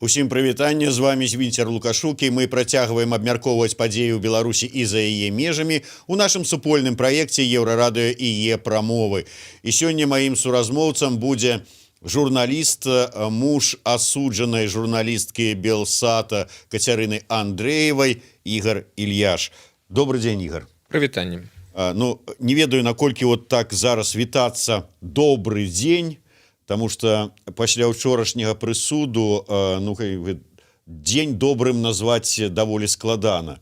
Усім прывітанне, з вами Зміцер Лукашук, і мы працягваем абмяркоўваць падзеі ў Беларусі і за яе межамі у нашым супольным праекце Еўрарадыё і Е-прамовы. І сёння маім суразмоўцам будзе журналіст, муж асуджанай журналісткі Белсата Кацярыны Андрэевай Ігар Ільяш. Добры дзень, Ігар. Прывітанне. Ну, не ведаю, наколькі вот так зараз вітацца «добры дзень», потому что пасля учорашняга прысуду, ну, дзень добрым назваць даволі складана.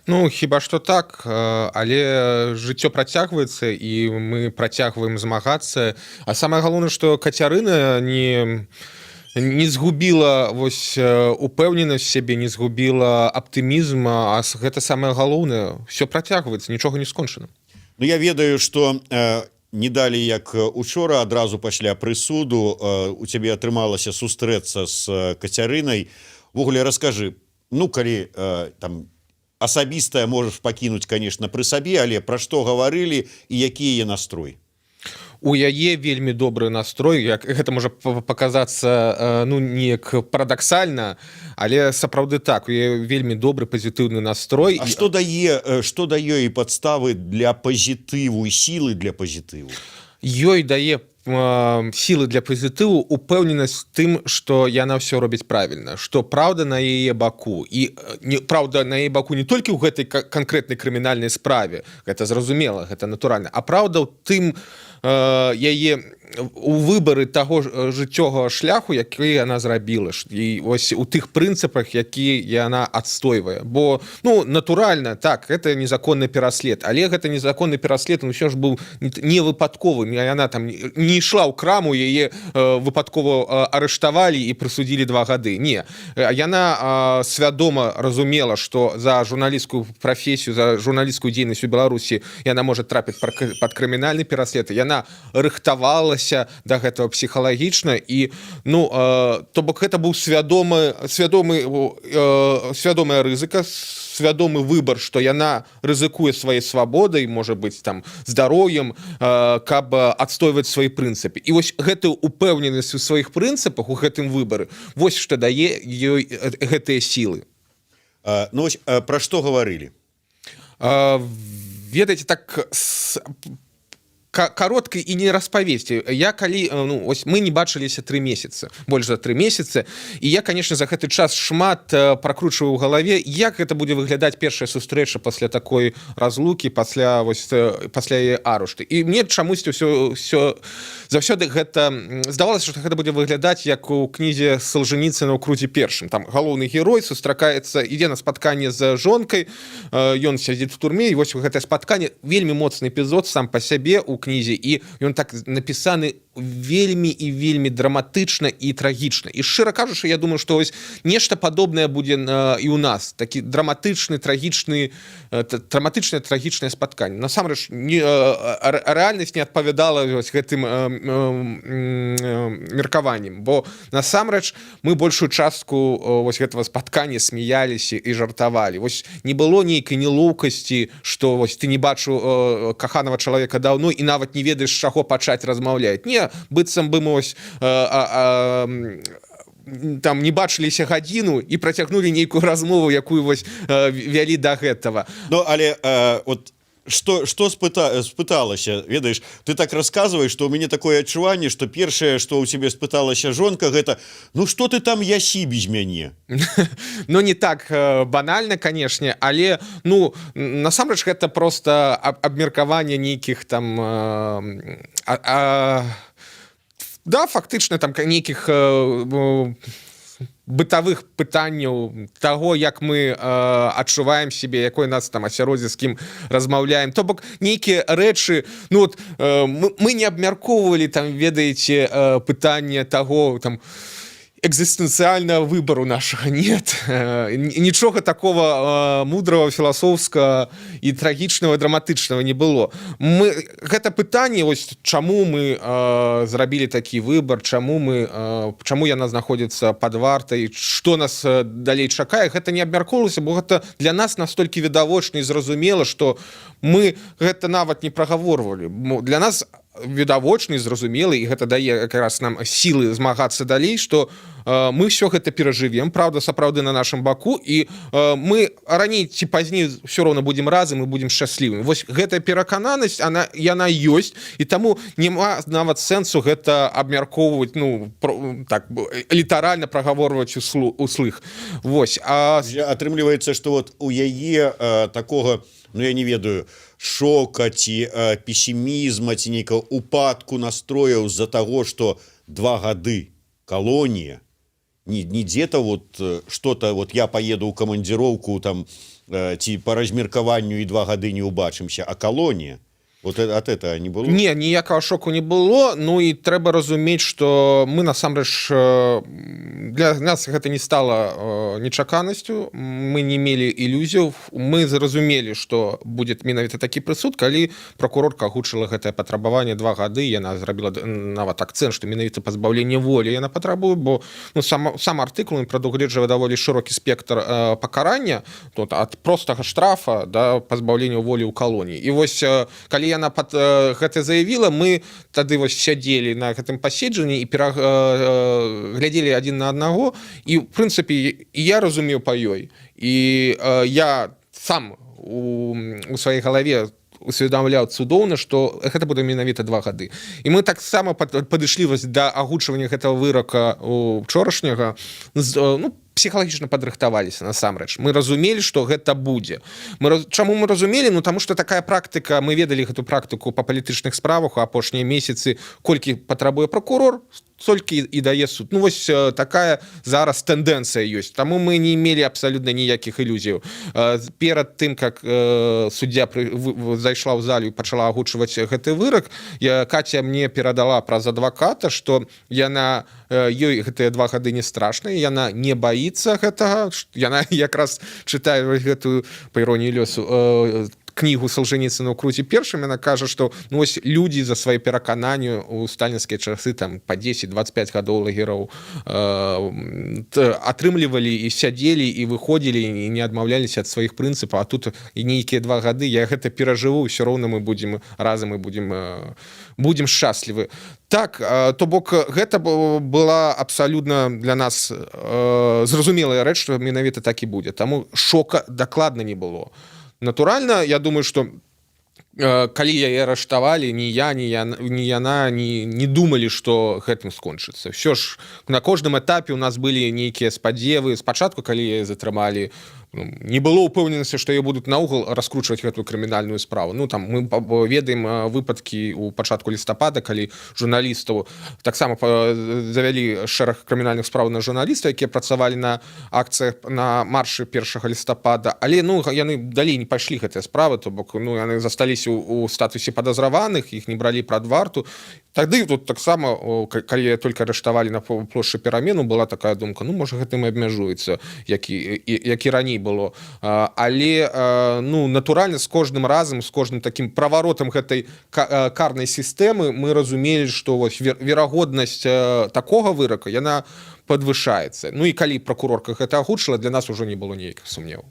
Ну, хіба што так, але жыццё працягваецца, і мы працягваем змагацца. А самае галоўнае, што Кацярына не згубіла вось упэўненасць сябе, не згубіла аптымізм, а гэта самае галоўнае. Все працягваецца, нічога не скончана. Ну, я ведаю, что не далі як учора, адразу пасля прысуду, у цябе атрымалася сустрэцца з Кацярынай. Увогуле, раскажы, ну, калі там асабістае можаш пакінуць, конечно, пры сабе, але пра што гаварылі і які яе настрой? У яе вельмі добры настрой, як гэта можа паказацца, ну, неяк парадаксальна, але сапраўды так, у яе вельмі добры пазітыўны настрой. А што дае і падставы для пазітыву і сілы для пазітыву? Ёй дае сілы для пазітыву упэўненасць тым, што яна ўсё робіць правільна, што праўда на яе баку, і не праўда на яе баку не толькі ў гэтай канкрэтнай крымінальнай справе, гэта зразумела, гэта натуральна, а праўда ў тым, яе у выбары таго жыццёвага шляху, які яна зрабіла ж, і ось у тых прынцыпах, які яна адстойвае. Бо, ну, натуральна, так, это незаконны пераслед, але гэта незаконны пераслед, он ўсё ж быў не выпадковым. Яна там не ішла ў краму, яе выпадкова арыштавалі і прысудзілі 2 гады. Не, яна свядома разумела, что за журналісцкую прафесію, за журналісцкую дзейнасць у Беларусі яна можа трапіць пад крымінальны пераслед. Яна рыхтавалася да гэтага псіхалагічна, і, ну, то бок гэта быў свядомы свядомы э, свядомая рызыка, свядомы выбар, што яна рызыкуе сваёй свабодай, можа быць, там, здароўем, каб адстойваць свае прынцыпы. І вось гэтую упэўненасць у сваіх прынцыпах, у гэтым выбары, вось што дае ёй гэтыя сілы. Ну ось, пра што гаварылі? Ведаеце, так кароткай і не распавесці. Я калі ну, ось мы не бачыліся 3 месяцы, больш за 3 месяцы, і я, конечно, за гэты час шмат пракручваю ў галаве, як гэта будзе выглядаць, першая сустрэча пасля такой разлукі, пасля вось пасля яе арышты. І мне чамусьці ўсё заўсёды гэта здавалася, что гэта будзе выглядаць, як у кнізе Салжаніцына «У крузе першым». Там галоўны герой сустракаецца, ідзе на спатканне з жонкай, ён сядзіць в турме, і вось гэтае спатканне, вельмі моцны эпізод сам па сябе у кнізе, і ён так напісаны вельмі і вельмі драматычна і трагічна. І, шчыра кажучы, я думаю, что ось нешта падобнае будзе і у нас, такі драматычны, трагічны, драматычнае, трагічнае спатканне. Насамрэч не рэальнасць не адпавядала вось гэтым меркаваннем, бо насамрэч мы большую частку вось гэтага спаткання смяяліся і жартавалі. Вось не было нейкай нелоўкасці, что вось ты не бачу каханага чалавека даўно і нават не ведаеш, чаго пачаць размаўляць. Не, быццам бы мы ось там не бачыліся гадзіну і працягнулі нейкую размову, якую вось вялі до гэтага. Ну, але вот что спыталася? Ведаеш, ты так рассказываешь, что у мяне такое адчуванне, что першае, что у цябе спыталася жонка, гэта: «Ну, что ты там ясі без мяне?» Ну, не так банальна, конечно, але, ну, насамрэч гэта просто абмеркаванне нейкіх там да, фактычна, там нейкіх бытавых пытанняў, таго, як мы адчуваем себе, якой нас там асяроддзе, з кім размаўляем, то бок нейкія рэчы. Ну вот, мы не абмяркоўвалі там, ведаеце, пытанне таго там, Экзістэнцыяльнага выбару нашага нет. Нічога такого мудрого, філасофскага і трагічного, драматычнага не было. Мы гэта пытанне вось, чаму мы зрабілі такі выбор, чаму яна знаходзіцца под вартай, что нас далей чакае, гэта не абмяркоўвалася, бо гэта для нас настолькі відавочна і зразумела, что мы гэта нават не прагаворвалі. Для нас відавочны, зразумелы, і гэта дае якраз нам сілы змагацца далей, что мы все гэта перажывем, правда сапраўды на нашем баку, і мы раней ці пазней все роўна будем разам і будем шчаслівым. Вось гэтая перакананасць, она яна ёсць, і таму няма нават сэнсу гэта абмяркоўваць, ну, так літаральна прагаворваць услых. Вось, а Атрымліваецца, что вот у яе такого, ну, я не ведаю, шока ці песімізма, ці нейкага упадку настрояў з-за таго, что 2 гады калонія, не где-то вот что-то, вот я поеду ў камандзіроўку там ці по размеркаванню і 2 гады не убачымся, а калонія. Вот от этого не было? Не, ніякага шоку не было. Ну і трэба разумець, что мы насамрэч, для нас гэта не стала нечаканасцю, мы не мелі ілюзіяў, мы зразумелі, что будет менавіта такі прысуд. Калі прокурорка агучыла гэтае патрабаванне 2 гады, яна зрабіла нават акцэнт, что менавіта пазбаўленне волі яна патрабуе, бо, ну, сам артыкул прадугледжвае даволі шырокі спектр пакарання тут, ад простага штрафа да пазбаўлення волі ў калоніі. І вось калі яна гэта заявіла, мы тады вось сядзелі на гэтым паседжанні і глядзелі адзін на аднаго, і в прынцыпе я разумеў па ёй, і я сам у сваёй галаве усведамляў цудоўна, что гэта будзе менавіта 2 гады. І мы таксама падышлі вось да агучвання гэтага вырака учорашняга ну, псіхалагічна падрыхтаваліся насамрэч. Мы разумелі, что гэта будзе. Чаму мы разумелі? Ну, таму что такая практыка, мы ведалі гэту практыку па палітычных справах у апошнія месяцы: колькі патрабуе прокурор, столькі і дае суд. Ну вось такая зараз тэндэнцыя ёсць, таму мы не мелі абсалютна ніякіх ілюзіяў. Перад тым, как суддзя зайшла ў залю і пачала агучваць гэты вырак, Катя мне перадала праз адваката, что яна ёй гэтыя 2 гады не страшныя, яна не баіцца гэтага, яна якраз чытае гэтую, па іроніі лёсу, кнігу Салжаніцына «У крузе першым». Яна кажа, что, ну, вось людзі за свае перакананні у сталінскія часы там по 10-25 гадоў лагераў атрымлівалі і сядзелі, і выходзілі, і не адмаўляліся ад сваіх прынцыпаў, а тут і нейкія 2 гады, я гэта перажыву, ўсё роўна мы будзем разам і будзем шчаслівы. Так, то бок гэта была абсалютна для нас зразумелая рэч, што менавіта так і будзе, таму шока дакладна не было. Натуральна, я думаю, что калі яе арыштавалі, ні я, ні яна не думалі, что гэтым скончыцца. Все ж на кожным этапе у нас былі нейкія спадзевы. Спачатку, калі яе затрымалі, ну, не было ўпэўненасці, што яе будуць наогул раскручваць, гэтую крымінальную справу. Ну, там мы ведаем выпадкі у пачатку лістапада, калі журналістаў таксама завялі шэраг крымінальных спраў на журналістаў, якія працавалі на акцыях, на маршы 1 лістапада, але, ну, яны далей не пайшлі, гэтыя справы, то бок, ну, яны засталіся у статусе падазраваных, іх не бралі пад варту. Тады тут таксама, калі только арыштавалі на плошчы Перамену, была такая думка: ну, можа, гэтым і абмяжуецца, як і раней было. Але, ну, натуральна, з кожным разам, з кожным таким праваротам гэтай карнай сістэмы мы разумелі, што вось верагоднасць такога вырака, яна падвышаецца. Ну і калі пракурорка гэта агучыла, для нас ужо не было ніякіх сумневаў.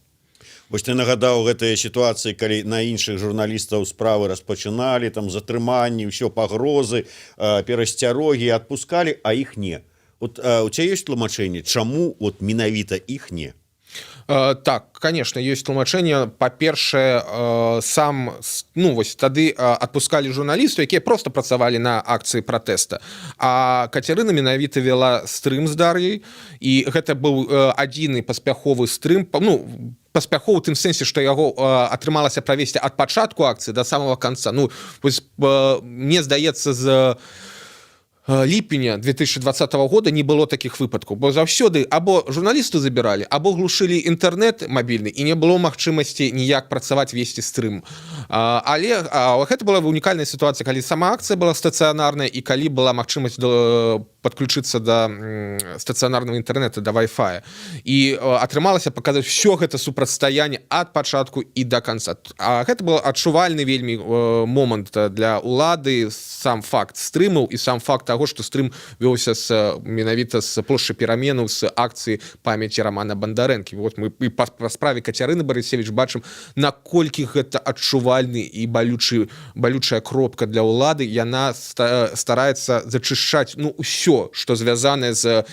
Вось ты нагадаў гэтыя сітуацыі, калі на іншых журналістаў справы распачыналі, там затрыманні, ўсё, пагрозы, перасцярогі, адпускалі, а іх не. Вот у тебя есть тлумачэнне, чаму вот менавіта іх не? Так, конечно, ёсць тлумачэнне. Па-першае, сам ну вось тады адпускалі журналісту, якія просто працавалі на акцыі пратэста, а Кацярына менавіта вела стрым з Дар'яй, і гэта быў адзіны паспяховы стрым, ну, паспяховы у тым сэнсе, што яго атрымалася правесці ад пачатку акцыі до самого конца. Ну вось, мне здаецца, з ліпеня 2020 года не было таких выпадкаў, бо заўсёды або журналісту забіралі, або глушылі інтэрнет мабільны, і не было магчымасці ніяк працаваць, весці стрым. Але гэта была унікальная сітуацыя, калі сама акцыя была стацыянарная і калі была магчымасць падключыцца да стацыянарного інтэрнета, да Wi-Fi, і атрымалася паказаць все гэта супрацьстаянне ад пачатку і до конца. А гэта был адчувальны вельмі момант для улады, сам факт стрымаў і сам факт того, что стрым вёўся с менавіта з плошчы Пераменаў, з акцыі памяці Рамана Бандарэнкі. Вот мы і па справе Кацярыны Барысевич бачым, наколькі гэта адчувальны і балючая кропка для ўлады. Яна стараецца зачышчаць, ну, ўсё, что звязанае з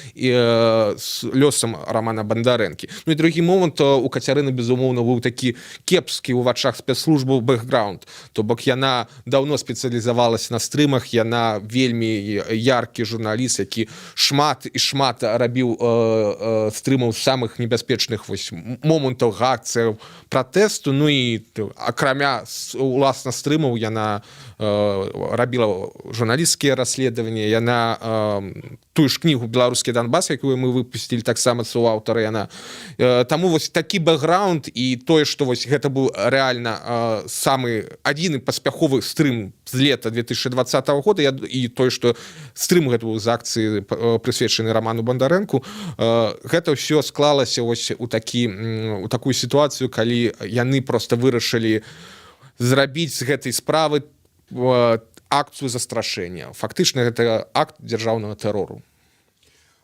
лёсам Рамана Бандарэнкі. Ну і другі момант: у Кацярыны, безумоўна, быў такі кепскі у вачах спецслужбаў бэкграунд, то бок яна даўно спецыялізавалася на стрымах, яна вельмі яркі журналіст, які шмат і шмат рабіў стрымаў самых небяспечных вось момантаў акцыяў пратэсту. Ну і акрамя уласна стрымаў, яна рабіла журналісцкія расследаванні, яна тую ж кнігу «Беларускі Донбас», якую мы выпусцілі, таксама суаўтары яна. Таму вось такі бэкграунд і тое, што вось гэта быў рэальна самы адзіны паспяховы стрым з лета 2020 года і тое, што стрым гэта быў з акцыі, прысвечаны Раману Бандарэнку, гэта ўсё склалася вось у такую сітуацыю, калі яны просто вырашылі зрабіць з гэтай справы акцыю застрашэння. Фактычна гэта акт дзяржаўнага тэрору.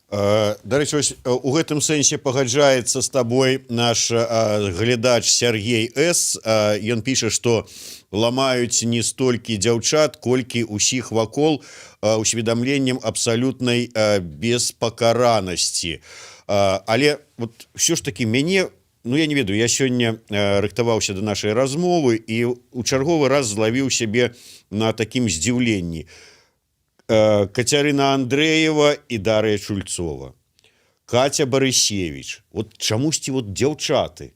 Дарэчы, вось, у гэтым сэнсе пагаджаецца з табой наш глядач Сергей С. Ён піша, что ламаюць не столькі дзяўчат, колькі усіх вакол усведамленнем абсалютнай беспакаранасці. Але вот все ж таки мяне, ну, я не ведаю, я сёння рыхтаваўся до нашай размовы і у чарговы раз злавіў сябе на такім здзіўленні: Кацярына Андрэева і Дар'я Чульцова, Катя Барысевич, вот чамусьці вот дзяўчаты.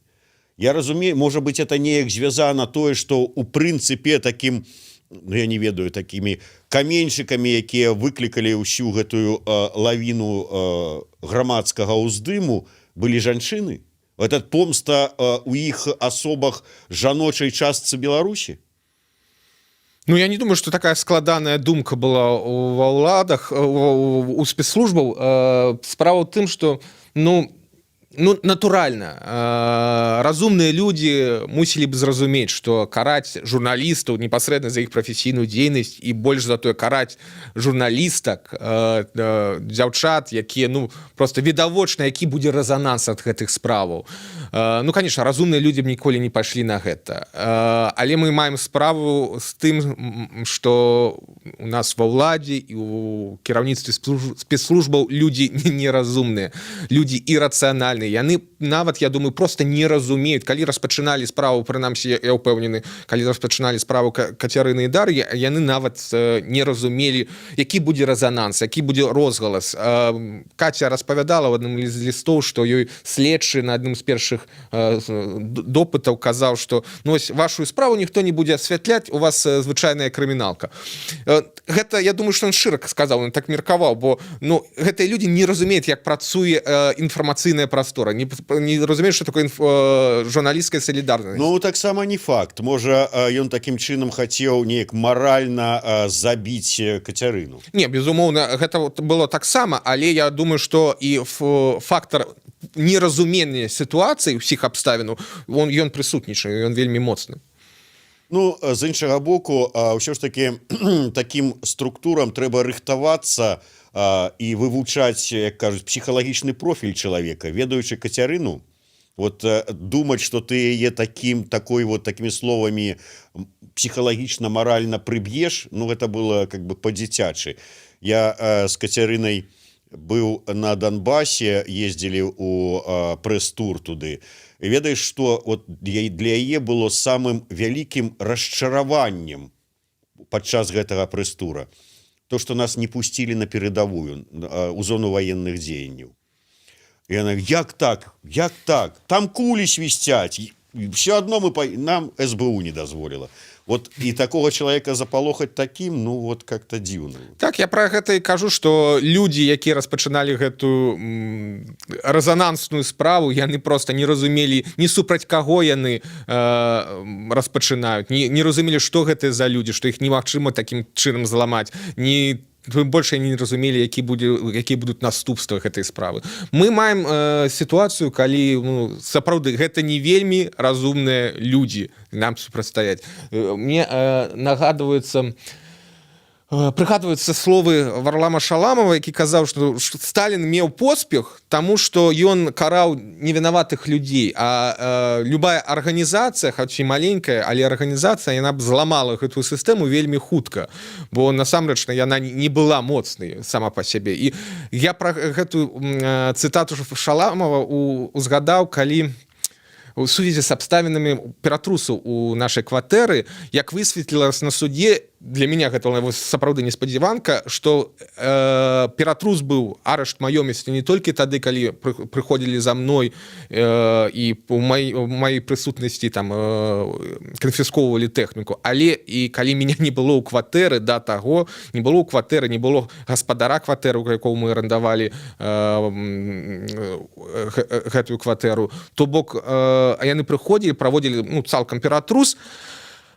Я разумею, можа быть, это неяк звязана тое, что у прынцыпе таким, ну, я не ведаю, такими каменьчыкамі, якія выклікалі ўсю гэтую лавіну грамадскага ўздыму, былі жанчыны. Этот помста у іх асобах жаночай частцы Беларусі. Ну, я не думаю, что такая складаная думка была ва ўладах, у спецслужбаў. Справа ў тым, что, ну, натуральна, разумныя людзі мусілі б зразумець, что караць журналістаў непасрэдна за іх прафесійную дзейнасць і больш за тое караць журналістак дзяўчат, якія, ну, просто відавочна, які будзе рэзананс ад гэтых справаў. Ну, конечно, разумныя людзі б ніколі не пайшлі на гэта. Але мы маем справу з тым, что у нас ва ўладзе і у кіраўніцтве спецслужбаў людзі неразумныя, людзі ірацыянальныя. Яны нават, я думаю, просто не разумеюць, калі распачыналі справу, прынамсі я ўпэўнены, калі распачыналі справу Кацярыны і Дар'і, яны нават не разумелі, які будзе рэзананс, які будзе розгалас. Катя распавядала в адным з лістоў, што ёй следчы на адным з першых допытаў казаў, что, ну, ось вашу справу ніхто не будзе асвятляць, у вас звычайная крыміналка. Гэта, я думаю, что он шчыра сказал, он так меркаваў, бо, ну, гэтыя людзі не разумеюць, як працуе інфармацыйная прастора, не разумеюць, что такое журналісцкая салідарнасць. Ну, таксама не факт, можа, ён такім чынам хацеў неяк маральна забіць Кацярыну. Не, безумоўна, гэта вот было таксама, але я думаю, что і фактор неразумення сітуацыі, ўсіх абставінаў, он ён прысутнічае, ён вельмі моцны. Ну, з іншага боку, ўсё ж таки таким структурам трэба рыхтавацца і вывучаць, як кажуць, псіхалагічны профіль чалавека. Ведаючы Кацярыну, вот думаць, что ты яе таким такой вот такими словамі псіхалагічна, маральна прыб'еш, ну, гэта было как бы по-дзіцячы. Я з Кацярынай быў на Донбасе, ездзілі у прэс-тур туды. Ведаеш, что вот для яе было самым вялікім расчараваннем падчас гэтага прэс-тура? То, что нас не пусцілі на перадавую, у зону военных дзеянняў. Яна: «Як так, як так, там кулі свісцяць». Все одно мы нам СБУ не дазволіла. Вот і такого человека запалохаць таким, ну вот как-то дзіўна. Так, я про гэта і кажу, что людзі, якія распачыналі гэтую рэзанансную справу, яны просто не разумелі, не супраць каго яны распачынаюць, не разумелі, что гэта за людзі, что іх немагчыма таким чынам зламаць, не больше не разумелі, які будуць наступствы гэтай справы. Мы маем сітуацыю, калі, ну, сапраўды гэта не вельмі разумныя людзі нам супрацьстаяць. Мне нагадваюцца, прыгадваюцца словы Варлама Шаламова, які казаў, что Сталін меў поспех, таму что ён караў невінаватых людзей, а любая арганізацыя, хоць і маленькая, але арганізацыя, яна б зламала гэтую сістэму вельмі хутка, бо насамрэч яна не была моцнай сама по сябе. І я про гэтую цытату Шаламова узгадаў, калі у сувязі з абставінамі ператрусу у нашай кватэры, як высветлілася на суде, для меня гэта сапраўды неспадзяванка, что ператрус быў, арышт маёмасці не толькі тады, калі прыходзілі за мной і у маёй прысутнасці там канфіскоўвалі тэхніку, але і калі меня не было ў кватэры. Да таго не было ў кватэры, не было гаспадара кватэру, якого мы арандавалі гэтую кватэру. То бок яны прыходзілі, праводзілі, ну, цалкам ператрус.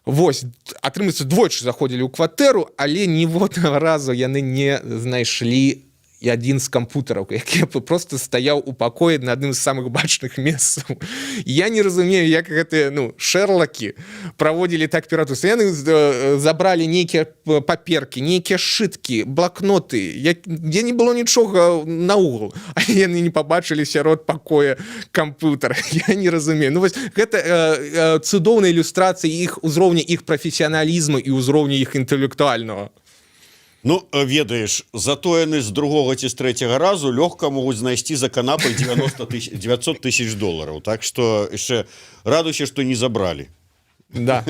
Вось, атрымаецца, двойчы заходзілі ў кватэру, але ніводнага разу яны не знайшлі і адзін з кампутараў, які просто стаяў у пакоі на адным з самых бачных месцаў. Я не разумею, як гэтыя, ну, шэрлакі праводзілі так ператрус. Яны забралі нейкія паперкі, нейкія сшыткі, блакноты, дзе не было нічога наогул, а яны не пабачылі сярод пакоя кампутар. Я не разумею. Ну вось гэта цудоўная ілюстрацыя іх узроўня, іх прафесіяналізму і ўзроўня іх інтэлектуального. Ну, ведаеш, зато яны з другога ці з трэцяга разу лёгка могуць знайсці за канапай 90 тысяч, 900 тысяч долларов. Так что яшчэ радуйся, что не забрали. Да.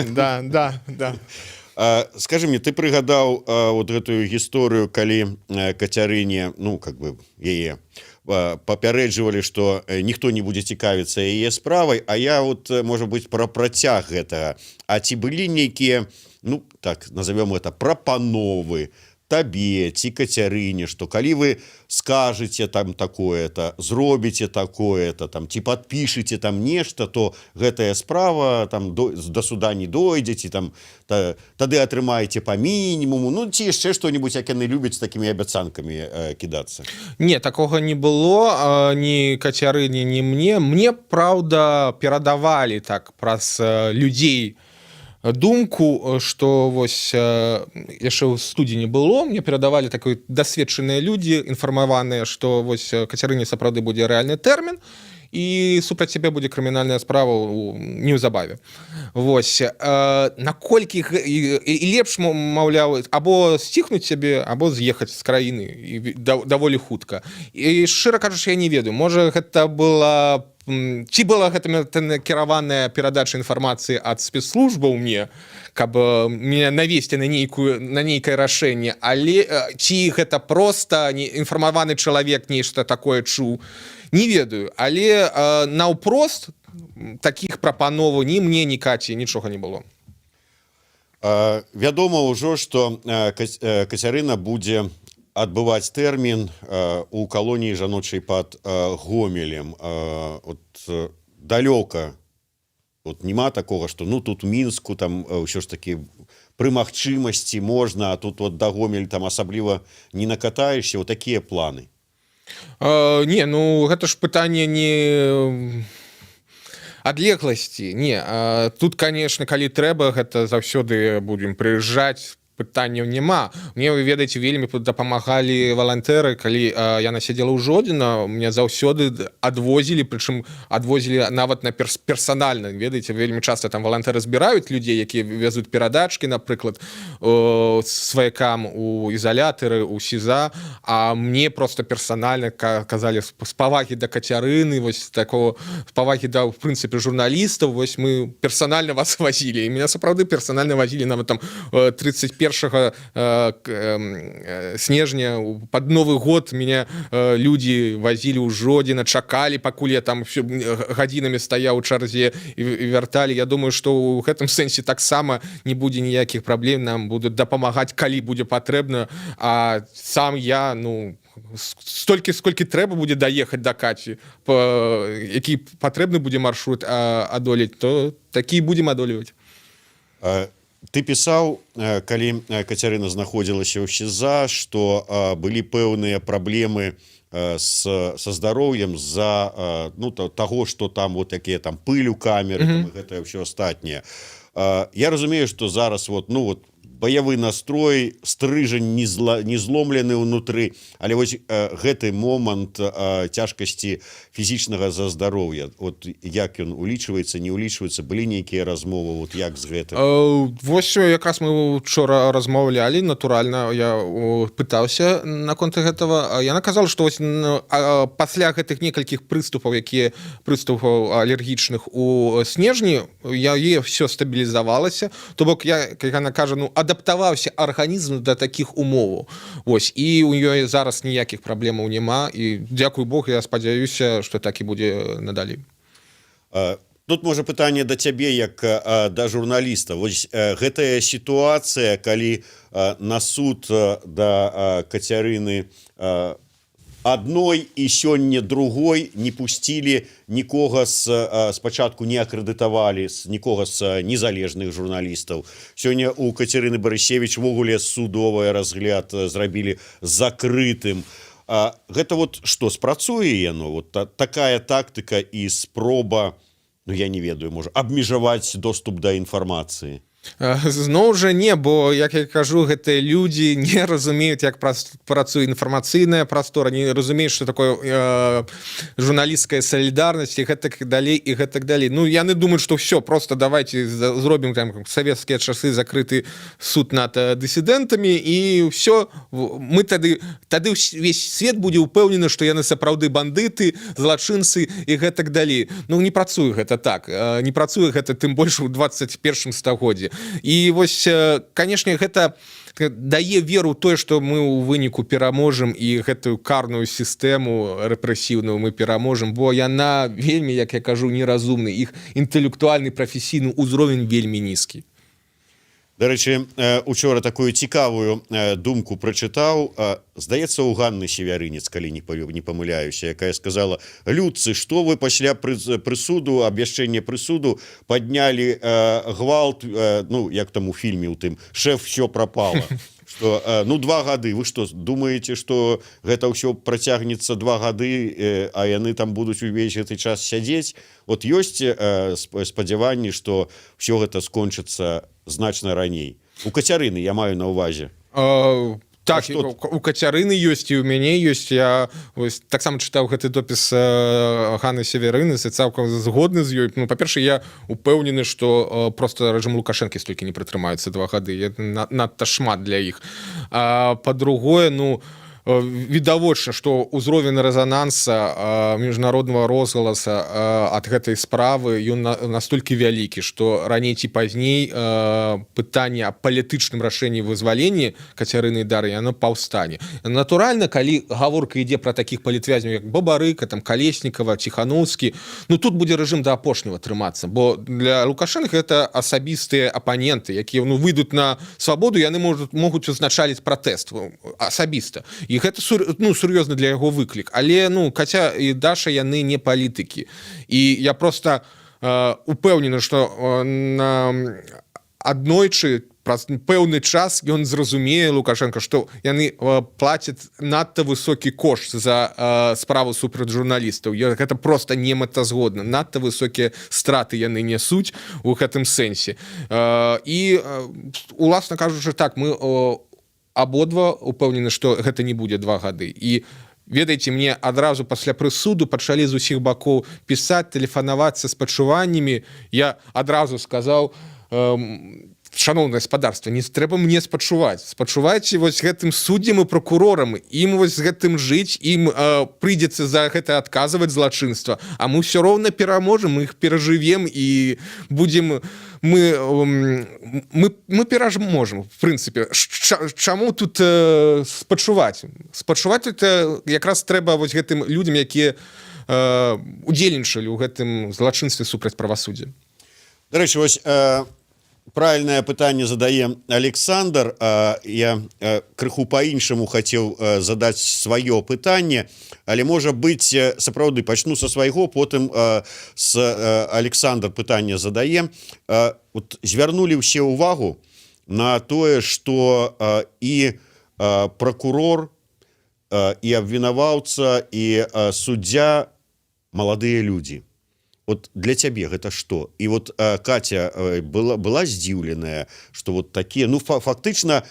Скажи мне, ты прыгадаў вот гэтую гісторыю, калі Кацярыне, ну, как бы яе папярэджвалі, что ніхто не будзе цікавіцца яе справай. А я вот, может быть, про працяг гэтага: А ці былі нейкія, ну, так назовем это, прапановы табе ці Кацярыне, что калі вы скажете там такое-то, зробіце такое-то там ці подпішыце там нешта, то гэтая справа там до суда не дойдзе ці там тады атрымаеце по мінімуму, ну, ці яшчэ что-нибудь, як яны любяць з такімі абяцанкамі кідацца? Не, такога не было ні Кацярыне, ні мне. Мне, праўда, перадавалі так праз людзей думку, что вось яшчэ ў студзені было, мне перадавалі такой дасведчаныя людзі, інфармаваныя, что вось Кацярыне сапраўды будзе рэальны тэрмін і супраць цябе будзе крымінальная справа неўзабаве. Вось наколькі і лепш, маўляў, або сціхнуць сябе, або з'ехаць з краіны і даволі хутка. І, шчыра кажучы, я не ведаю, можа, гэта была ці была гэта накіраваная перадача інфармацыі ад спецслужбаў мне, каб меня навесці на нейкае рашэнне, але ці гэта просто не інфармаваны чалавек нешта такое чуў, не ведаю. Але наўпрост таких прапановаў ні мне, ні Каці нічога не было. Вядома ўжо, что Кацярына будзе адбываць тэрмін у калоніі жаночай под Гомелем. От далёка. Вот няма такого, что, ну, тут Мінску там ўсё ж таки пры магчымасці можна, а тут вот да Гомель там асабліва не накатаешься. Вот такія планы? Не, ну гэта ж пытанне не адлегласці, не. Тут, конечно, калі трэба, гэта заўсёды будем прыязджаць, пытанняў няма. Мне, вы ведаеце, вельмі дапамагалі валантэры, калі яна сядзела ў Жодзіна, мне заўсёды адвозілі, прычым адвозілі нават на персанальна. Ведаеце, вельмі часто там валантэры збіраюць людзей, якія вязуць перадачкі, напрыклад, сваякам у ізалятары, у СІЗА, а мне просто персанальна казалі: з павагі да Кацярыны, вось такого, з павагі да, в прынцыпе, журналістаў, вось мы персанальна вас вазілі. І меня сапраўды персанальна вазілі нават там 31. 1 снежня под Новый год меня люди возілі ў Жодзіна, чакалі, пакуль я там все гадзінамі стаяў у чарзе, і вярталі. Я думаю, что у гэтым сэнсе таксама не будзе ніякіх праблем, нам будуць дапамагаць, калі будзе патрэбна. А сам я, ну, столькі, сколькі трэба будзе даехаць да Каці, які патрэбны будзе маршрут адолець, то такі будзем адолеваць. Ты пісаў, калі Кацярына знаходзілася ў СІЗА, что былі пэўныя праблемы со здароўем з-за, ну, таго, что там вот такія там пыль у камеры гэтае ўсё астатняе. Я разумею, что зараз вот, ну вот, баявы настрой, стрыжань не зломлены ўнутры, але вось гэты момант цяжкасці фізічнага за здароўя, вот як ён улічваецца, не улічваецца, былі нейкія размовы, вот як з гэтым? Вось якраз мы учора размаўлялі, натуральна, я пытаўся наконт гэтага. Яна казала, што вось пасля гэтых некалькіх прыступаў, якія прыступаў алергічных у снежні, яе все стабілізавалася, то бок я, как яна кажа, ну, адаптаваўся арганізм да такіх умоваў. Вось, і у ёй зараз ніякіх праблемаў няма, і дзякуй Бог, я спадзяюся, что так і будзе надалей. Тут можа пытанне да цябе як да журналіста. Вось гэтая сітуацыя, калі на суд да Кацярыны адной і сёння другой не пусцілі нікога з, спачатку не акрэдытавалі з нікога з незалежных журналістаў. Сёння у Кацярыны Барысевич увогуле судовы разгляд зрабілі закрытым. Гэта вот что, спрацуе яно, вот такая тактыка і спроба, ну, я не ведаю, можа, абмежаваць доступ да інфармацыі? Зноў жа не, бо, як я кажу, гэтыя людзі не разумеюць, як працуе інфармацыйная прастора, не разумеюць, что такое журналісцкая салідарнасць і гэтак далей, і гэтак далей. Ну, яны думаюць, что все просто давайте зробім там савецкія часы, закрыты суд над дысідэнтамі, і все, мы тады весь свет будзе ўпэўнены, что яны сапраўды бандыты, злачынцы і гэтак далей. Ну, не працуе гэта так, не працуе гэта, тым больш у 21 стагоддзі. І вось, канешне, гэта дае веру тое, что мы ў выніку пераможам і гэтую карную сістэму рэпрэсіўную мы пераможам, бо яна вельмі, як я кажу, неразумны, іх інтэлектуальны, прафесійны ўзровень вельмі нізкі. Дарэчы, учора такую цікавую думку прачытаў, здаецца, у Ганны Севярынец, калі не памыляюся, якая сказала: «Людцы, что вы пасля прысуду, абвяшчэння прысуду паднялі гвалт, ну, як там у фільме у тым, шеф, все пропало, что, ну, 2 гады, вы что, думаете, что гэта ўсё працягнецца 2 гады, а яны там будуць увесь гэты час сядзець?» Вот ёсць спадзяванні, что все гэта скончыцца значна раней у Кацярыны, я маю на увазе? Так, что у Кацярыны ёсць, і у мяне ёсць. Я вось таксама чытаў гэты допіс Ганны Севярынец і цалкам згодны з ёй. Ну, па-першае, я упэўнены, што просто рэжым Лукашэнкі столькі не прытрымаюцца, 2 гады надта шмат для іх. А па-другое, ну, відавочна, што ўзровень рэзананса, міжнароднага розгаласа ад гэтай справы, ён настолькі вялікі, што раней ці пазней пытанне аб палітычным рашэнні, вызваленні Кацярыны, Дары, яно паўстане. Натуральна, калі гаворка ідзе пра такіх палітвязняў, як Бабарыка там, Калеснікава, Ціхановскі, ну, тут будзе рэжым да апошняга трымацца, бо для Лукашенко это асабістыя апаненты, якія, ну, выйдуць на свабоду, яны могуць узначаліць пратэст асабіста, і гэта ну, сур'ёзны для яго выклік. Але, ну, Каця і Даша, яны не палітыкі, і я просто упэўнены, что на аднойчы, праз пэўны час ён зразумее, Лукашенко, что яны плацяць надта высокі кошт за справу супраць журналістаў. Гэта просто немэтазгодна, надта высокія страты яны несуць у гэтым сэнсе. І уласна кажучы, так, мы абодва упэўнены, что гэта не будзе 2 гады. І, ведаеце, мне адразу пасля прысуду пачалі з усіх бакоў пісаць, тэлефанаваць са спачуваннямі. Я адразу сказаў, Шаноўнае спадарства, не трэба мне спачуваць. Спачувайце вось гэтым суддзям і пракурорам. Ім вось з гэтым жыць, ім прыйдзецца за гэта адказваць, злачынства. А мы все роўна пераможам, іх перажывем і будем мы пераможам, в прынцыпе. Чаму тут спачуваць? Спачуваць это якраз трэба вось гэтым людзям, якія удзельнічалі ў гэтым злачынстве супраць правасуддзя. Дарэчы, вось правильное пытанне задае Александр. Я крыху по-іншаму хацеў задаць сваё пытанне, але, можа быть, сапраўды пачну са свайго, потым с Александр пытанне задае. Вот звярнулі ўсе ўвагу на тое, что і прокурор, і абвінаваўца, і суддзя маладыя людзі. Вот для цябе гэта что? І вот Катя была здзіўленая, что вот такие, ну, фактычна,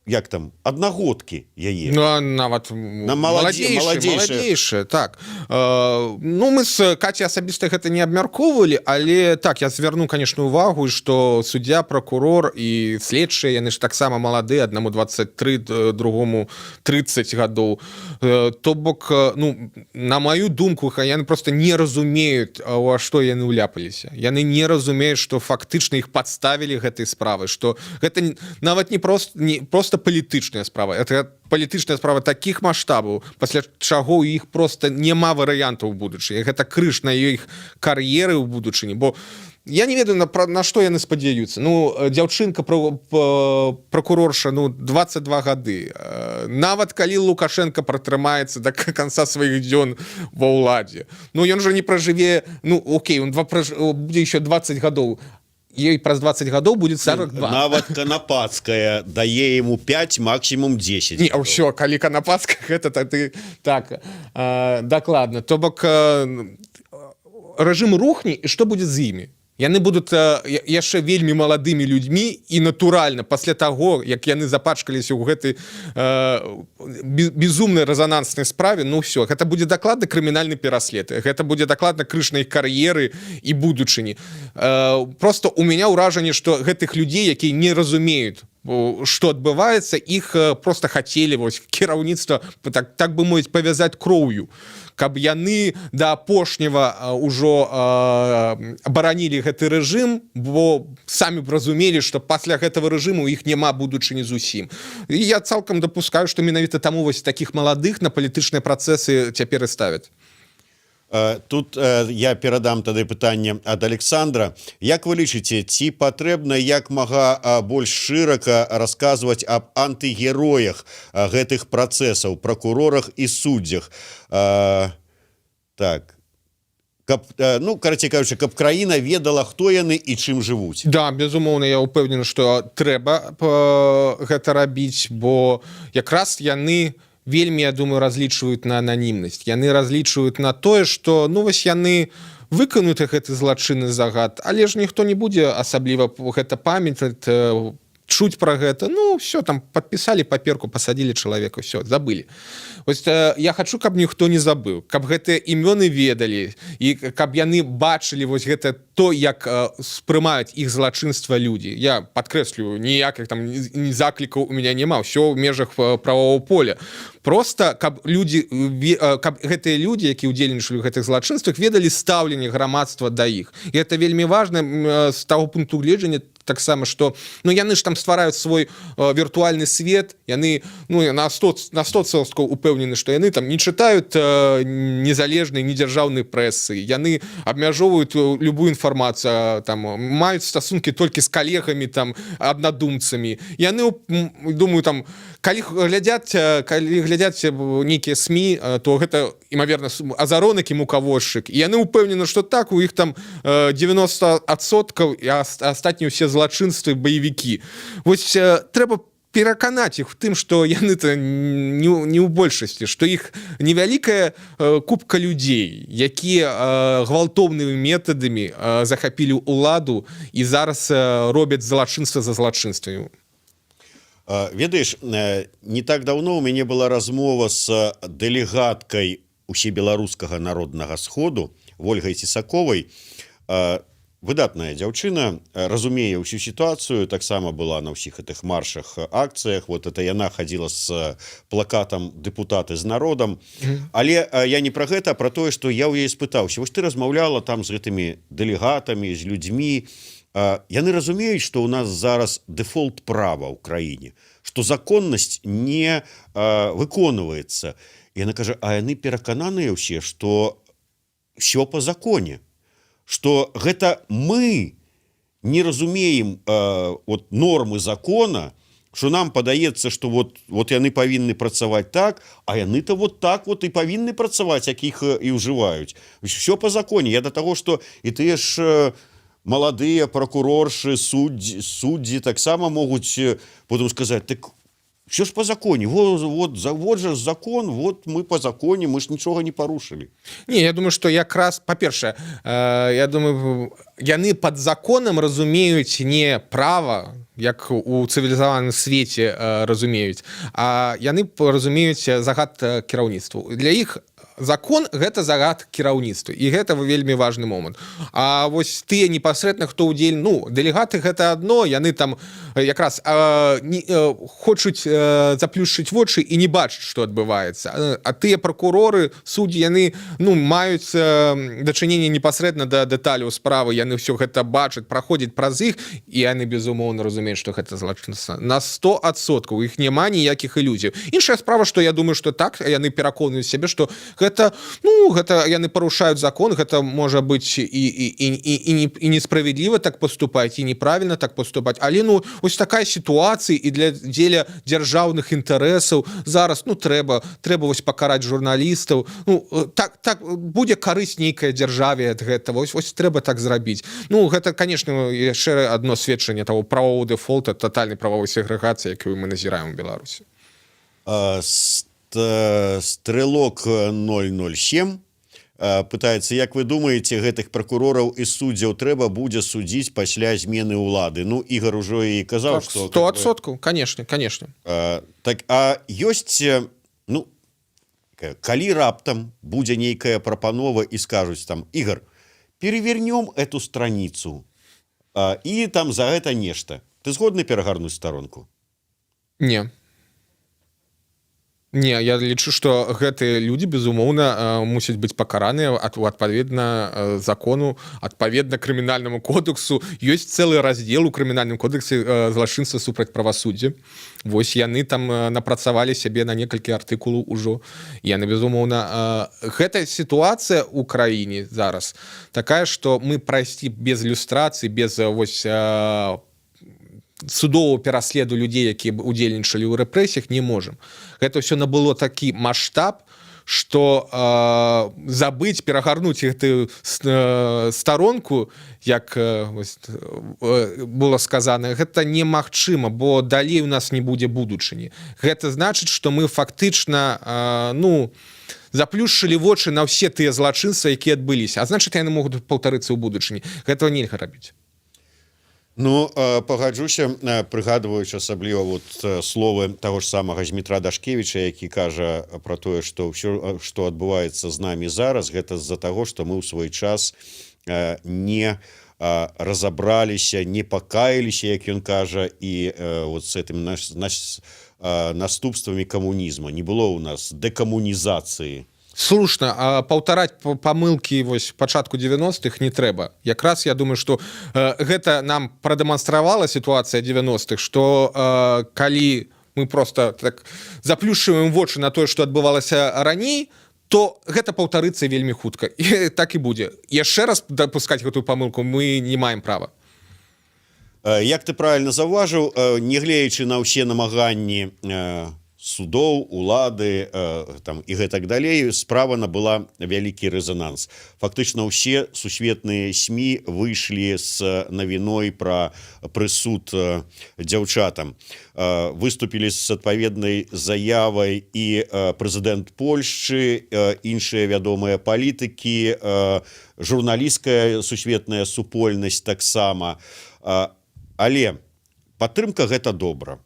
як там, аднагодкі яе. Ну, нават на маладзейшыя. Маладзейшыя, так. Ну, мы с Катей асабіста гэта не абмяркоўвалі, але так, я звярну, конечно, увагу, что суддзя, прокурор і следчыя, яны ж таксама малады: аднаму 23, другому 30 гадоў. То бок, ну, на маю думку, яны просто не разумеюць, у што яны ўляпаліся. Яны не разумеюць, что фактычна іх подставілі гэтай справы, что гэта нават не просто палітычная справа, это палітычная справа таких маштабаў, пасля чаго у іх просто няма варыянтаў у будучыні. Гэта крыж на іх кар'еры ў будучыні, бо я не ведаю, на што яны спадзяюцца. Ну, дзяўчынка прокурорша, ну, 22 гады. Нават калі Лукашенко пратрымаецца до конца сваіх дзён ва ўладзе, ну, ён жа не пражыве, ну окей, он будзе еще 20 гадоў, ей праз 20 гадоў будет 42. Нават Канапацкая дае ему 5, максимум 10. Не, ўсё, калі Канапацка, гэта тады так, дакладна. То бок рэжым рухне, і што будзе з імі? Яны будуць яшчэ вельмі маладымі людзьмі, і, натуральна, пасля таго, як яны запачкаліся ў гэтай безумнай рэзананснай справе, ну все, гэта будзе дакладна крымінальны пераслед, гэта будзе дакладна крыж на іх кар'еры і будучыні. Просто у меня ўражанне, что гэтых людзей, якія не разумеюць, что адбываецца, іх просто хацелі вось кіраўніцтва, так бы мовіць, павязаць кроўю, каб яны да апошняга ўжо абаранілі гэты рэжым, бо самі б разумелі, што пасля гэтага рэжыму у іх няма будучыні зусім. І я цалкам дапускаю, што менавіта таму вось такіх маладых на палітычныя працэсы цяпер і ставяць. Тут я перадам тады пытанне ад Александра: Як вы лічыце, ці патрэбна як мага больш шырака расказваць аб антыгероях гэтых працэсаў, пракурорах і суддзях, так каб, ну, карацей кажучы, каб краіна ведала, хто яны і чым жывуць? Да, безумоўна, я ўпэўнены, што трэба гэта рабіць, бо якраз яны вельмі, я думаю, разлічваюць на ананімнасць. Яны разлічваюць на тое, что, ну, вось яны выканаюць гэты злачынны загад, але ж ніхто не будзе асабліва гэта памятаць, чуць про гэта. Ну все, там подпісалі паперку, пасадзілі чалавека, все, забылі. Ось я хочу, каб ніхто не забыў, каб гэтыя імёны ведалі і каб яны бачылі вось гэта то, як спрымаюць іх злачынства людзі. Я падкрэслю, ніякіх там ні заклікаў у меня няма, все ў межах правового поля. Просто каб людзі, каб гэтыя людзі, які удзельнічалі ў гэтых злачынствах, ведалі стаўленне грамадства да іх. І это вельмі важна з таго пункту гледжання таксама, что, ну, яны ж там ствараюць свой віртуальны свет. Яны, ну, на 100% упэўнены, что яны там не чытаюць незалежнай, недзяржаўнай прэсы, яны абмяжоўваюць любую інфармацыю, там маюць стасункі толькі з калегамі, там, аднадумцамі. Яны, думаю, там калі глядзяць нейкія СМІ, то гэта, імаверна, Азаронак і Мукавозчык. І яны упэўнены, что так, у іх там 90% і астатнія ўсе злачынствы, баевікі. Вось трэба пераканаць іх в тым, что яны-то не ў большасці, что іх невялікая купка людзей, якія гвалтоўнымі метадамі захапілі ўладу і зараз робяць злачынства за злачынствамі. Ведаеш, не так давно у мяне была размова с дэлегаткай Усебеларускага народнага сходу Ольгай Цесаковай. Выдатная дзяўчына, разумее ўсю сітуацыю, таксама была на ўсіх гэтых маршах, акцыях. Вот это яна хадзіла с плакатам «Дэпутаты з народам». Але я не про гэта, а про тое, что я ў яе спытаўся: вось ты размаўляла там з гэтымі дэлегатамі, з людзьмі, яны разумеюць, что у нас зараз дэфолт права ў краіне, что законнасць не выконваецца? Яна кажа: а яны перакананыя ўсе, что все по законе, что гэта мы не разумеем вот нормы закона, что нам падаецца, что вот яны павінны працаваць так, а яны-то вот так вот і павінны працаваць, якіх і ўжываюць, все по законе. Я до того, что і тыя ж маладыя пракуроршы, суддзі таксама могуць потом сказать: «Так все ж по законе, вот, вот, вот же закон, вот мы по законе, мы ж нічога не парушылі». Не, я думаю, что якраз, па-першае, я думаю, яны под законам разумеюць не права, як у цывілізаваным свеце разумеюць, а яны разумеюць загад кіраўніцтву. Для іх закон — гэта загад кіраўніцтва, і гэта вельмі важны момант. А вось тыя непасрэдна, хто ўдзель, ну, дэлегаты — гэта одно, яны там якраз не, хочуць заплюшчыць вочы і не бачыць, што адбываецца. А тыя пракуроры, суддзі, яны, ну, маюць дачыненне непасрэдна да дэталяў справы, яны ўсё гэта бачаць, праходзіць праз іх, і яны безумоўна разумеюць, што гэта злачынства на 100%, іх няма ніякіх ілюзій. Іншая справа, што я думаю, што так, яны пераконваюць сябе, што гэта, ну, гэта яны парушаюць закон, гэта можа быць і не і несправядліва так поступаць, і неправильно так поступаць, але, ну, ось такая сітуацыя, і дзеля дзяржаўных інтарэсаў зараз, ну, трэба вось пакараць журналістаў, ну, так будзе карысць нейкая дзяржаве ад гэтага, ось трэба так зрабіць. Ну, гэта, конечно, яшчэ одно сведчанне того правового дэфолта, тотальнай правовой сегрэгацыі, якую мы назіраем у Беларусі. Стрелок 007 пытаецца: як вы думаеце, гэтых пракурораў і суддзяў трэба будзе судзіць пасля змены ўлады? Ну, Ігор ужо і казаў, так, что 100%, конечно. Так, а ёсць ну, калі раптам будзе нейкая прапанова і скажуць там: «Ігор, перевернем эту страницу, і там за гэта нешта», ты згодны перагарнуць старонку? Не, я лічу, што гэтыя людзі, безумоўна, мусяць быць пакараныя адпаведна закону, адпаведна крымінальнаму кодексу. Ёсць цэлы раздзел у крымінальным кодексе «Злачынства супраць правасуддзя». Вось яны там напрацавалі сябе на некалькі артыкулаў ужо. Яны, безумоўна, гэтая сітуацыя ў краіне зараз такая, што мы прайсці без люстрацыі, без вось судового пераследу людзей, якія б удзельнічалі ў рэпрэсіях, не можем. Гэта все набыло такі маштаб, что забыць, перагарнуць гэтую старонку, як вось было сказано, гэта немагчыма, бо далей у нас не будзе будучыні. Гэта значыць, что мы фактычна ну, заплюшчылі вочы на ўсе тыя злачынствы, якія адбыліся, а значыць, яны могуць паўтарыцца ў будучыні. Гэтага нельга рабіць. Ну, пагаджуся, прыгадваючы асабліва вот словы таго ж самага Змітра Дашкевіча, які кажа про тое, што ўсё, што адбываецца з намі зараз, гэта з-за таго, што мы ў свой час не разабраліся, не пакаяліся, як ён кажа, і вот с этим наступствамі камунізма, не было у нас дэкамунізацыі. Слушна, а паўтараць памылкі вось пачатку 90-х не трэба. Якраз я думаю, что гэта нам прадэманстравала сітуацыя 90-х, что калі мы просто так заплюшчваем вочы на тое, что адбывалася раней, то гэта паўтарыцца вельмі хутка, і так і будзе. Яшчэ раз дапускаць гэтую памылку мы не маем права. Як ты правильно заўважыў, нягледзячы на ўсе намаганні судоў, улады там і гэтак далей, справа набыла вялікі рэзананс. Фактычна ўсе сусветныя СМІ выйшлі з навіной пра прысуд дзяўчатам. Выступілі з адпаведнай заявай і прэзідэнт Польшчы, іншыя вядомыя палітыкі, журналісцкая сусветная супольнасць таксама. Але падтрымка — гэта добра.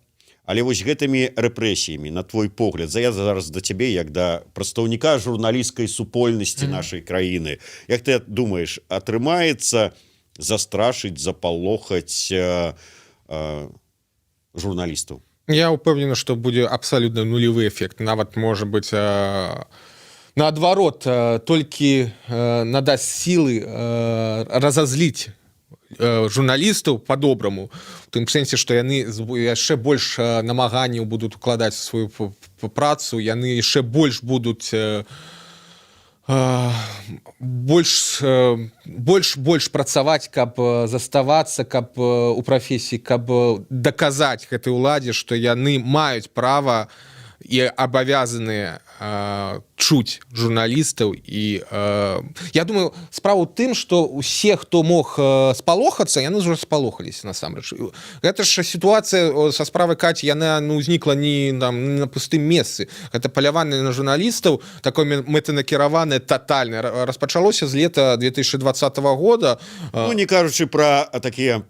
Але вось гэтымі рэпрэсіямі, на твой погляд, за я зараз да цябе як да прадстаўніка журналісцкай супольнасці нашай краіны, як ты думаеш, атрымаецца Застрашыць, запалохаць журналістаў? Я упэўнены, что будзе абсалютна нулевы эфект. Нават, можа быть, наадварот, толькі надасць сілы, разазліць журналістаў по-добраму, у тым сэнсе, што яны яшчэ больш намаганняў будуць укладаць сваю працу, яны яшчэ больш будуць больш працаваць, каб заставацца каб у прафесіі, каб даказаць гэтай уладзе, што яны маюць права і абавязаныя чуць журналістаў. І я думаю, справа ў тым, што усе, хто мог спалохацца, яны ўжо спалохаліся насамрэч. Гэта ж сітуацыя са справы Каці, яна, ну, узнікла не там, не на пустым месцы. Гэта паляванне на журналістаў такое мэтанакіраванае, тотальнае, распачалося з лета 2020 года. Ну, не кажучы пра такія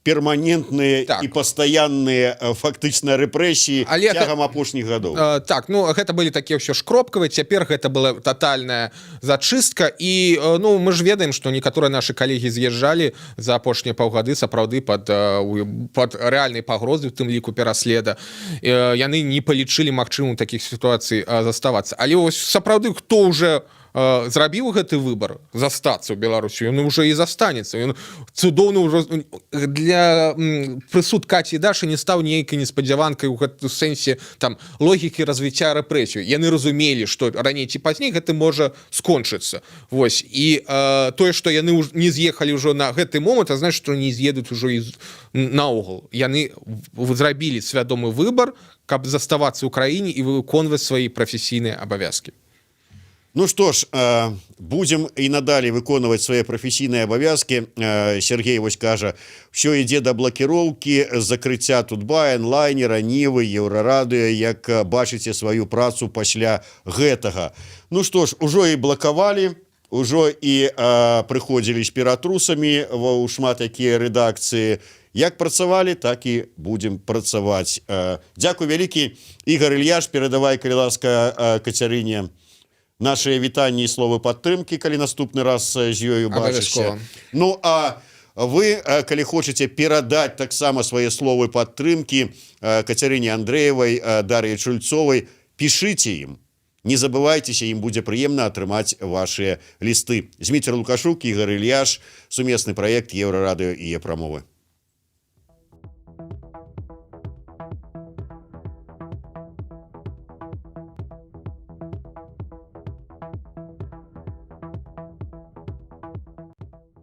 перманентныя і пастаянныя фактычна рэпрэсіі Але цягам апошніх гадоў. Так, ну, гэта былі такія ўсё ж кропкавыя, цяпер гэта была тотальная зачыстка. І ну, мы ж ведаем, што некаторыя нашы калегі з'язджалі за апошнія паўгады сапраўды под рэальнай пагрозы, у тым ліку пераследа. Яны не палічылі магчымым такіх сітуацый заставацца. Але вось сапраўды, хто уже зрабіў гэты выбор застацца ў Беларусі, ён уже і застанецца. Ён цудоўна ўжо для прысуд Каці і Дашы не стаў нейкай неспадзяванкай у гэтым сэнсе там логікі развіцця рэпрэсію. Яны разумелі, што раней ці пазней гэты можа скончыцца. Вось і тое, што яны не з'ехалі ўжо на гэты момант, а значит, што не з'едуць ужо і наогул. Яны зрабілі свядомы выбор, каб заставацца ў краіне і выконваць свае прафесійныя абавязкі. Ну што ж, будзем і надалей выконваць свае прафесійныя абавязкі. Сергей вось кажа: «Все ідзе да блакіроўкі, закрыцця Тутбая, Онлайнера, Нівы, Еўрарадыё. Як бачыце сваю працу пасля гэтага?» Ну што ж, ужо і блакавалі, ужо і прыходзілі з ператрусамі ва ў шмат якія рэдакцыі. Як працавалі, так і будзем працаваць. Дзякуй вялікі, Ігар Ільяш. Перадавай, калі ласка, Кацярыне наши вітанні і словы падтрымкі, калі наступны раз з ёю бачыся. Абавязкова. Ну а вы, калі хочаце перадаць таксама свае словы падтрымкі Кацярыне Андрэевай, Дар'і Чульцовай, пішыце ім. Не забывайцеся, ім будзе прыемна атрымаць ваши лісты. Зміцер Лукашук, Ігар Ільяш, сумесны праект Еўрарадыё і Прамовы.